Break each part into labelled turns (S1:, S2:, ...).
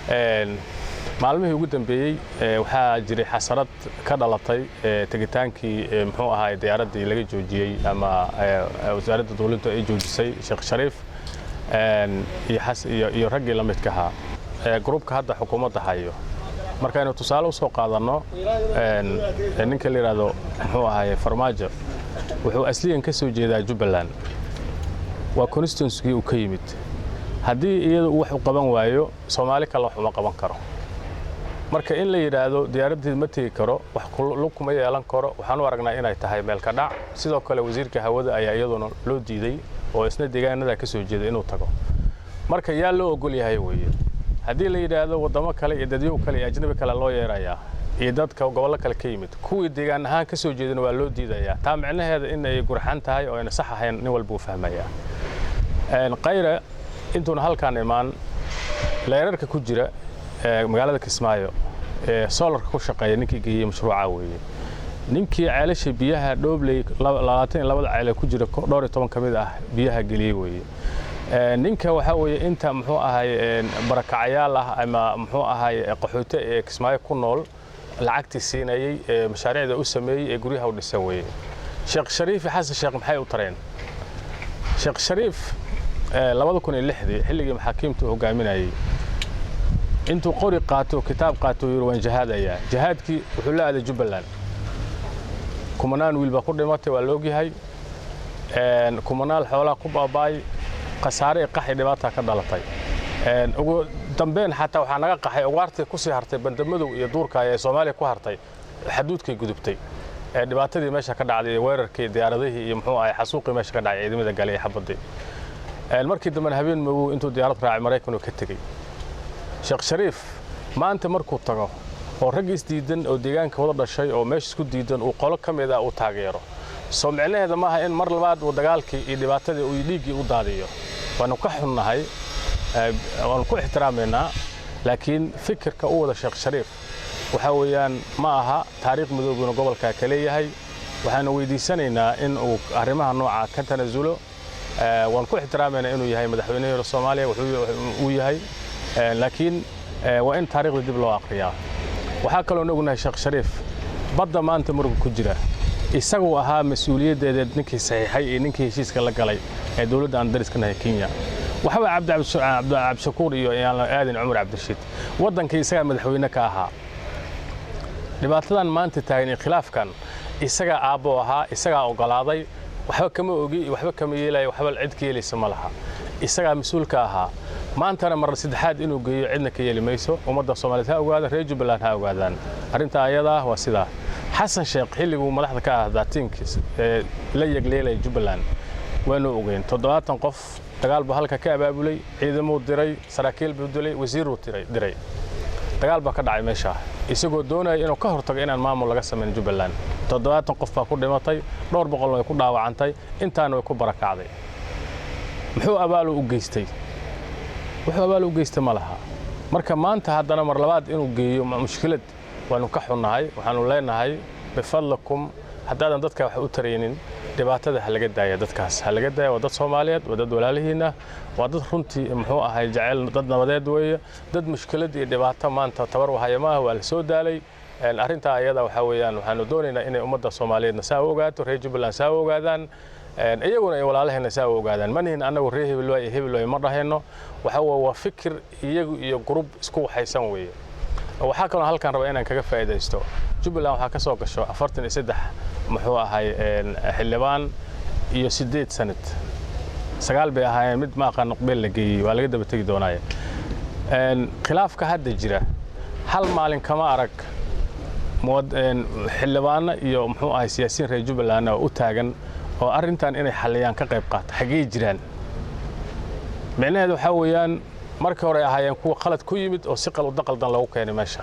S1: Maalmihii ugu dambeeyey waxaa jiray xasarad ka dhalatay tegitaankii, muxuu ahaay, diyaaraddii laga joojiyey ama wasaaradda dowladdu ay joojisay Sheekh Shariif iyo raggii la midka ahaa, gruubka hadda xukuumadda hayo. Markaynu tusaale u soo qaadanno, ninka la yidhaahdo, muxuu ahaay, Farmaajo wuxuu asliyan ka soo jeedaa Jubbaland, waa constituency-gii uu ka yimid. Haddii iyadu uu wax u qaban waayo, Soomaali kale wax uma qaban karo. Marka in la yidhaahdo diyaaraddii ma tegi karo, wax lug kuma yeelan karo, waxaan u aragnaa inay tahay meelka dhac. Sidoo kale wasiirka hawada ayaa iyaduna loo diiday oo isna deegaanada ka soo jeeda inuu tago. Marka yaa loo ogol yahay weeye? Haddii la yidhaahdo waddamo kale iyo dadyow kale iyo ajnabi kale loo yeerayaa iyo dadka gobollo kale ka yimid, kuwii deegaan ahaan ka soo jeedana waa loo diidayaa, taa micnaheeda in ay gurxan tahay oo ayna sax ahayn nin walba uu fahmayaa. Khayre intuuna halkaan imaan, leerarka ku jira magaalada Kismaayo ee solar-ka ku shaqeeya ninkii geeyey mashruuca weeye. Ninkii ceelasha biyaha Dhoobley, 22-da ceele ku jira, dhowr iyo toban ka mid ah biyaha geliyey weeye. Ninka waxaa weeye inta, muxuu ahay, barakacayaal ah ama, muxuu ahay, qaxoote ee Kismaayo ku nool lacagtii siinayey ee mashaariicda u sameeyey ee guryaha u dhisan weeye. Sheekh Shariif iyo Xasan Sheekh maxay u tareen? Sheekh Shariif 2006-dii, xilligii maxaakiimtu hogaaminayey, intuu qori qaato, kitaab qaato, yiri waan jihaadayaa. Jihaadkii wuxuu la aaday Jubbaland. Kumanaan wiil baa ku dhimatay, waa la ogyahay. Kumanaal xoolaa ku baaba'ay, khasaare iyo qaxi dhibaata ka dhalatay. Ugu dambeyn xataa waxaa naga qaxay ugaartii ku sii hartay Bandamadow iyo duurka ee Soomaaliya ku hartay, xaduudkay gudubtay. Dhibaatadii meesha ka dhacday iyo weerarkii diyaaradihii iyo, muxuu ahay, xasuuqii meesha ka dhacay, ciidamada galay iyo xabadii. Markii dambena habeen madow intuu diyaarad raacay Maraykan uu ka tegey. Sheekh Shariif maanta markuu tago oo rag isdiidan oo deegaanka wada dhashay oo meesha isku diidan uu qolo ka mid ah uu taageero, soo micnaheeda maaha in mar labaad uu dagaalkii iyo dhibaatadii uu dhiiggii u daadiyo? Waanu ka xunnahay, waanu ku ixtiraamaynaa, laakiin fikirka u wada Sheekh Shariif waxaa weeyaan ma aha. Taariikh madoobuna gobolkaa ka leeyahay. Waxaanu weydiisanaynaa in uu arrimaha nooca ka tanasulo. Waan ku ixtiraamaynaa inuu yahay madaxweynihii Soomaaliya uu yahay, laakiin waa in taariikhda dib loo aqriyaa. Waxaa kaloon ognahay Sheekh Shariif badda maanta muranka ku jira isaguu ahaa mas-uuliyaddeedeed, ninkii saxiixay iyo ninkii heshiiska la galay ee dowladda aan dariska nahay Kenya. Waxba Cabdi Cabdishakuur iyo Aadan Cumar Cabdirashiid, waddankii isagaa madaxweyne ka ahaa. Dhibaatadan maanta taagan iyo khilaafkan isagaa aabbo ahaa, isagaa oggolaaday. Waxba kama ogi, waxba kama yeelayo, waxba cid ka yeelaysa ma laha. Isagaa mas-uulka ahaa. Maantana mar saddexaad inuu geeyo cidna ka yeeli mayso. Ummadda Soomaaliyeed ha ogaada, reer Jubbaland ha ogaadaan, arrintaa ayadaa waa sidaa. Xasan Sheekh xilliguu madaxda ka ah daatiinkiis ee la yegleelaya Jubbaland waanu ogeyn. 70 qof dagaal buu halka ka abaabulay, ciidamuu diray, saraakiil buu dilay, wasiiruu diray, dagaal baa ka dhacay meesha, isagoo doonaya inuu ka hortago inaan maamul laga samayn Jubbaland. 70 qof baa ku dhimatay, dhowr boqol way ku dhaawacantay, intaana way ku barakacday. Muxuu abaalu u geystay? Wuxuu abaal u geystay ma laha. Marka maanta haddana mar labaad inuu geeyo mushkilad, waanu ka xunnahay. Waxaanu leenahay, bifadlakum, haddaadan dadka wax u taraynin, dhibaatada ha laga daaya. Dadkaas ha laga daaya. Waa dad Soomaaliyeed, waa dad walaalihiina, waa dad runtii, muxuu ahay, jecel dad nabadeed weeye. Dad mushkilad iyo dhibaato maanta tabar wahaya maaha. Waa la soo daalay. Arrintaa ayada waxaa weeyaan waxaanu doonaynaa inay ummadda Soomaaliyeedna saa u ogaato, reer Jubbaland saa u ogaadaan, iyaguna ay walaalaheena saa u ogaadaan. Ma nihin annagu reer hebel waay iyo hebel waay, ma dhahayno. Waxa waa fikir iyagu iyo group isku waxaysan weeye. Waxaa kaloo halkan raba inaan kaga faa'iidaysto, Jubbaland waxaa ka soo gasho 43, muxuu ahay, xildhibaan iyo 8 sanad. 9 bay ahaayeen, mid ma aqaan beel la geeyey, waa laga daba tegi doonaaye. Khilaafka hadda jira hal maalin kama arag xildhibaano iyo, muxuu ahay, siyaasiyiin reer Jubbaland oo u taagan oo arrintan inay xalliyaan ka qayb qaata. Xaggee jiraan? Micnaheedu waxaa weeyaan markii hore ahaayeen kuwa qalad ku yimid oo si qaldan loogu keenay meesha.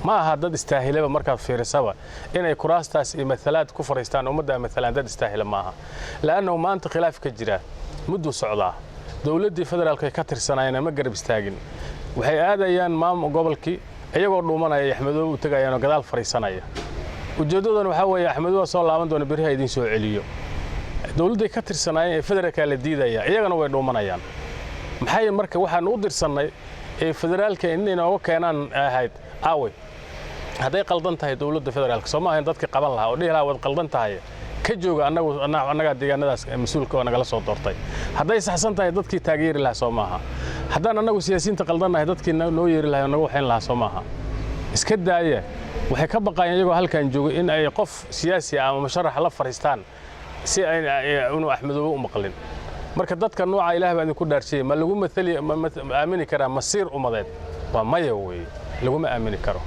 S1: Ma aha dad istaahilaba. Markaad fiirisaba inay kuraastaas iyo mathalaad ku fariistaan ummadda mathalaan, dad istaahila maaha, la'annahu maanta khilaaf ka jira mudduu socdaa. Dowladdii federaalka ay ka tirsanaayeen ma garab istaagin. Waxay aadayaan maamul gobolkii iyagoo dhuumanaya, Axmedoobe u tegayaan oo gadaal fariisanaya. Ujeeddadan waxaa weeye Axmedoobe soo laaban doona berriha idiin soo celiyo. Dowladday ka tirsanaayeen ee federaalka la diidaya, iyagana way dhuumanayaan. Maxay marka waxaanu u dirsannay Ee federaalka inay nooga keenaan ahayd aaway? Hadday qaldan tahay dowladda federaalka, soo ma ahayn dadkii qaban lahaa oo dhihi lahaa, "Waad qaldan tahay, ka jooga, annagu annagaa deegaanadaas mas-uulka oo nagala soo doortay"? Hadday saxsan tahay, dadkii taageeri lahaa soo maaha? Haddaan annagu siyaasiyiinta qaldannahay, dadkii noo yeeri lahay oo naga waxayn lahaa soo maaha? Iska daaya, waxay ka baqayaan iyagoo halkan jooga in ay qof siyaasi ah ama musharax la fariistaan si ay unu Axmedoobe u maqlin. Marka dadka nooca, Ilaah baa idinku dhaarshiyey, ma lagu maali ma aamini karaa masiir ummadeed? Waa maya weeye, laguma aamini karo.